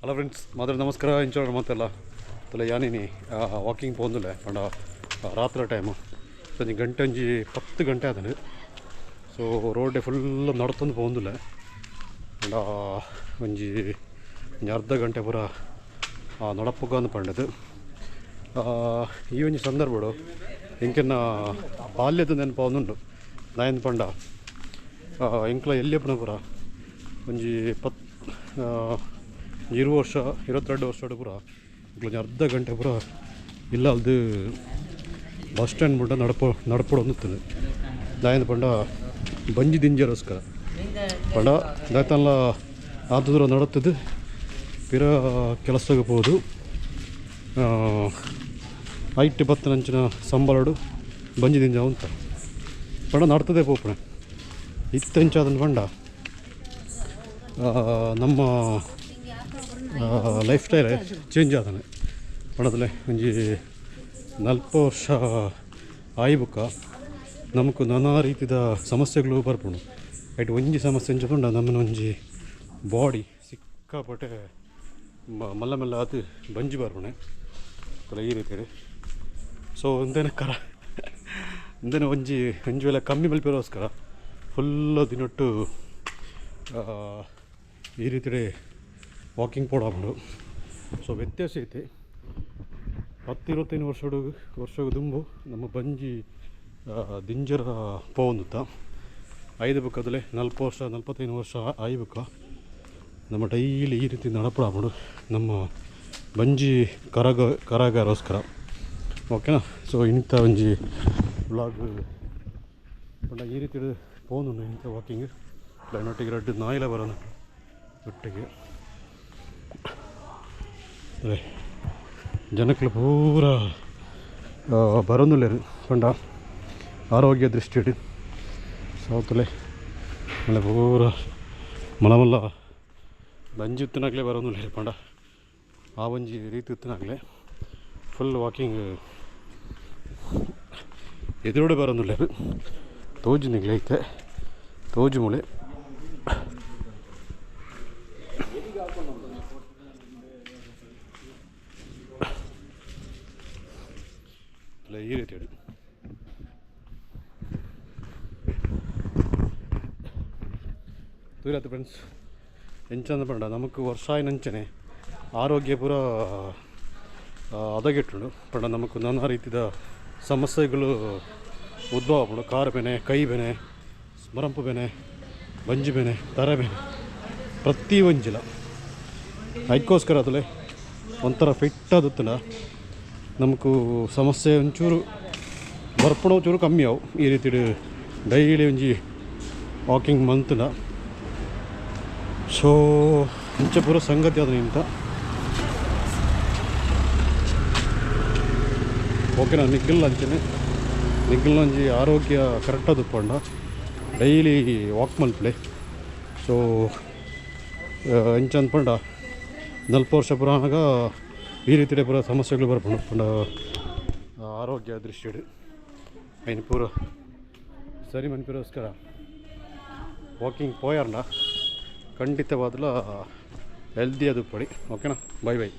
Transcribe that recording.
Hello friends, ಮಾತ್ರ ನಮಸ್ಕಾರ. ಇಂಚೋಡ ಮಾತೆಲ್ಲ ತಲೆ ಯಾನಿನಿ ವಾಕಿಂಗ್ ಪೋಂದುಲ್ಲೆ ಪಂಡ ರಾತ್ರಿ ಟೈಮು ಒಂಜಿ ಗಂಟೆ ಒಂಜಿ 10 ಗಂಟೆ ಆತಂಡು. ಸೊ ರೋಡ್ ಫುಲ್ ನಡತೊಂದು ಪೋಂದುಲ್ಲೆ ಪಂಡ ಒಂಜಿ ಒಂಜಿ ಅರ್ಧ ಗಂಟೆ ಪೂರ ನಡಪುಗಂದು ಪಂಡದು. ಈ ಒಂಜಿ ಸಂದರ್ಭಡು ಎಂಕೆನ್ನ ಬಾಲ್ಯದ ನೆನಪಾವೊಂದುಂಡು. ದಾಯೆಂದ್ ಪಂಡ ಎಂಕ್ಲ ಎಲ್ಲಿಯಪ್ಪನ ಪೂರ ಒಂಜಿ 20 ವರ್ಷ 22 ವರ್ಷ ಪೂರ ಒಂಜಿ ಅರ್ಧ ಗಂಟೆ ಪೂರ ಇಲ್ಲ ಅಲ್ದು ಬಸ್ ಸ್ಟ್ಯಾಂಡ್ ಮುಟ್ಟ ನಡಪೊಡೊಂದಿತ್ತುಂಡು. ದಾಯೆಂದ್ ಪಂಡ ಬಂಜಿ ದಿಂಜರೋಸ್ಕರ ಪಂಡ ದಾಯ್ತಲ್ಲ ಆತ ದೂರ ನಡತ್ತದು ಪಿರ ಕೆಲಸಕ್ಕೆ ಪೋದು ಐಟ್ ಬತ್ತನಂಚಿನ ಸಂಬಳಡು ಬಂಜಿ ದಿಂಜ ಉಂತ ಪಂಡ ನಡ್ತದೆ ಪೋಪಣೆ. ಇತ್ತೆಂಚಾದನ್ ಪಂಡ ನಮ್ಮ ಲೈಫ್ ಸ್ಟೈಲ್ ಚೇಂಜ್ ಆದನೆ. ಪಂಡದಲೆ ಒಂಜಿ 40 ವರ್ಷ ಆಯಿ ಬುಕ್ಕ ನಮಕ್ ನಾನಾ ರೀತಿದ ಸಮಸ್ಯೆಗಳು ಬರ್ಪುಂಡು. ಐಟ್ ಒಂಜಿ ಸಮಸ್ಯೆ ಅಂಚ ಪಂಡ ನಮ್ಮನ ಒಂಜಿ ಬಾಡಿ ಸಿಕ್ಕಾಪಟ್ಟೆ ಮಲ್ಲ ಮಲ್ಲ ಆತು ಬಂಜಿ ಬರ್ಪುಣೆ ಈ ರೀತಿ. ಸೊ ಒಂದೇನ ಕರ ಇಂದೇನ ಒಂಜಿ ಒಂಜಿ ವೇಳೆ ಕಮ್ಮಿ ಮಲ್ಪಿರೋಸ್ಕರ ಫುಲ್ ದಿನೊಟ್ಟು ಈ ರೀತಿ ವಾಕಿಂಗ್ ಪೋಡಾಪುಂಡು. ಸೊ ವ್ಯತ್ಯಾಸ ಐತೆ. 10 25 ವರ್ಷಡು ವರ್ಷ ದುಂಬು ನಮ್ಮ ಬಂಜಿ ದಿಂಜರ ಪೋವೊಂದುತ್ತ ಐದು ಬುಕ್ಕದಲೆ 40 ವರ್ಷ 45 ವರ್ಷ ಆಯಿ ಬುಕ್ಕ ನಮ್ಮ ಡೈಲಿ ಈ ರೀತಿ ನಡಪಡಾಪುಂಡು ನಮ್ಮ ಬಂಜಿ ಕರಗರೋಸ್ಕರ. ಓಕೆನಾ? ಸೊ ಇಂಥ ಒಂಜಿ ವ್ಲಾಗ್ ಪಂಡ ಈ ರೀತಿ ಪೋವೊಂದುಂಡು ಇಂಥ ವಾಕಿಂಗ್. ಒಟ್ಟಿಗೆ ರಡ್ಡ್ ನಾಯಿಲ ಬರೋಣ ಒಟ್ಟಿಗೆ ಅದೇ ಜನಕ್ಲು ಪೂರ ಬರೋಂದುಲ್ಲೆರ್ ಪಂಡ ಆರೋಗ್ಯ ದೃಷ್ಟಿಡ್ ಸೌತಲೆ ಮಲ್ಲ ಪೂರ ಮಲ್ಲ ಮಲ್ಲ ಬಂಜಿ ಉತ್ತನಾಗ್ಲೇ ಬರೋಂದುಲ್ಲೆರ್ ಪಂಡ ಆ ಒಂಜಿ ರೀತಿ ಉತ್ತನಾಗ್ಲೆ ಫುಲ್ ವಾಕಿಂಗ್ ಎದುರುಡೆ ಬರೋಂದುಲ್ಲೆರ್. ತೋಜು ನಿಗ್ಲೆ ಐತೆ ತೋಜು ಮೂಲೆ. ಈ ರೀತಿ ಹೇಳಿ ದೂರ ಫ್ರೆಂಡ್ಸ್. ಎಂಚಂದ ಪಂಡ ನಮಕ್ ವರ್ಷಾಯಿನಂಚನೆ ಆರೋಗ್ಯ ಪೂರ ಹದಗೆಟ್ಟುಂಡು. ಪಂಡ ನಮಕ್ ನಾನಾ ರೀತಿದ ಸಮಸ್ಯೆಗಳು ಉದ್ಭವ ಆಪುಂಡು. ಕಾರು ಬೇನೆ, ಕೈ ಬೇನೆ, ಮರಂಪು ಬೇನೆ, ಬಂಜಿ ಬೇನೆ, ತರೆ ಬೇನೆ, ಪ್ರತಿ ಒಂಜಿಲ ಐಕ್ಕೋಸ್ಕರ ಅದಲೆ ಒಂಥರ ಫಿಟ್ ಆದುತ್ತಂಡ ನಮಕ್ ಸಮಸ್ಯೆ ಒಂಚೂರು ಬರ್ಪುಣ ಒಂಚೂರು ಕಮ್ಮಿ ಅವು. ಈ ರೀತಿ ಡೈಲಿ ಒಂಜಿ ವಾಕಿಂಗ್ ಮಂತುಂಡ. ಸೊ ಇಂಚ ಪೂರ ಸಂಗತಿ ಅದು ಇಂತ. ಓಕೆನಾ? ನಿಗ್ಗಲ್ ಅಂಚನೆ ನಿಗ್ಗಲ್ ಒಂಜಿ ಆರೋಗ್ಯ ಕರೆಕ್ಟ್ ಆದುಪ್ಪಂಡ ಡೈಲಿ ವಾಕ್ ಮಲ್ಪಲೆ. ಸೊ ಇಂಚ ಅಂದ್ಪಂಡ 40 ವರ್ಷ ಪೂರ ಆನಗ ಈ ರೀತಿ ಪೂರ ಸಮಸ್ಯೆಗಳು ಬರ್ಪುಂಡು ಪಂಡ ಆರೋಗ್ಯ ದೃಷ್ಟಿಡ್ ಐನ್ ಪೂರ ಸರಿ ಮನ್ಪಿರೋಸ್ಕರ ವಾಕಿಂಗ್ ಪೋಯಾರ್ನ ಖಂಡಿತವಾದಲ ಹೆಲ್ದಿ ಅದು ಪಡಿ. ಓಕೆನಾ? Bye boy.